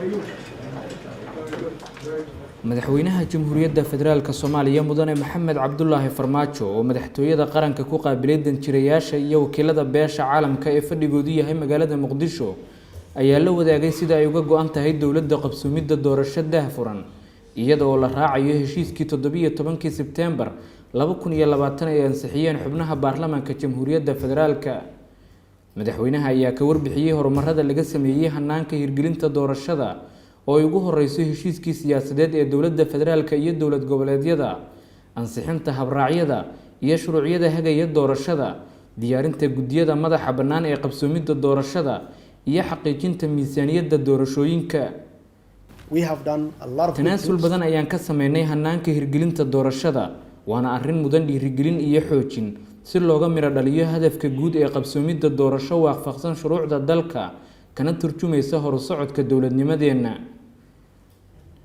You? Very good. Very good. Madaxweynaha Jamhuuriyadda Federaalka Soomaaliya, Mudane Maxamed Cabdulaahi Farmaajo, oo madaxtooyada qaranka ku qaabilay danjirayaasha iyo wakiilada beesha caalamka ee fadhigoodu yahay magaalada Muqdisho, ayaa la wadaagay sida ay uga go-an tahay dowladda qabsoomidda doorasho daahfuran, iyada oo la raacayo heshiiskii 17-kii Sebteembar 2020 ay ansixiyeen xubnaha baarlamaanka Jamhuuriyadda Federaalka. Madaxweynaha ayaa ka warbixiyey horumarada laga sameeyey hanaanka hirgelinta doorashada, oo ay ugu horeyso heshiiskii siyaasadeed ee dowladda federaalka iyo dowlad goboleedyada, ansixinta habraacyada iyo shuruucyada hagaya doorashada, diyaarinta guddiyada madaxa bannaan ee qabsoomidda doorashada iyo xaqiijinta miisaaniyadda doorashooyinka. We have done a lot of good Tanaasul things. badan ayaan ka sameynay hanaanka hirgelinta doorashada, waana arrin mudan dhiirigelin iyo xoojin si looga miro dhaliyo hadafka guud ee qabsoomidda doorasho waafaqsan shuruucda dalka, kana turjumaysa horusocodka dowladnimadeenna.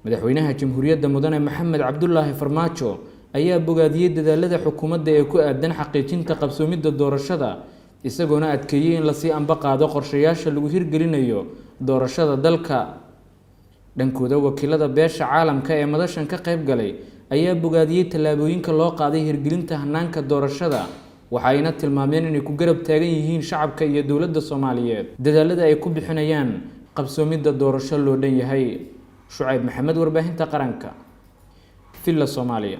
Madaxweynaha Jamhuuriyadda, Mudane Maxamed Cabdulaahi Farmaajo, ayaa bogaadiyey dadaalada xukuumadda ee ku aadan xaqiijinta qabsoomidda doorashada, isagoona adkeeyey in lasii amba qaado qorshayaasha lagu hirgelinayo doorashada dalka. Dhankooda, wakiilada beesha caalamka ee madashan ka qayb galay ayaa bogaadiyey tallaabooyinka loo qaaday hirgelinta hanaanka doorashada, waxa ayna tilmaameen inay ku garab taagan yihiin shacabka iyo dowladda Soomaaliyeed dadaalada ay ku bixinayaan qabsoomidda doorasho loo dhan yahay. Shucayb Maxamed, warbaahinta qaranka, Villa Soomaaliya.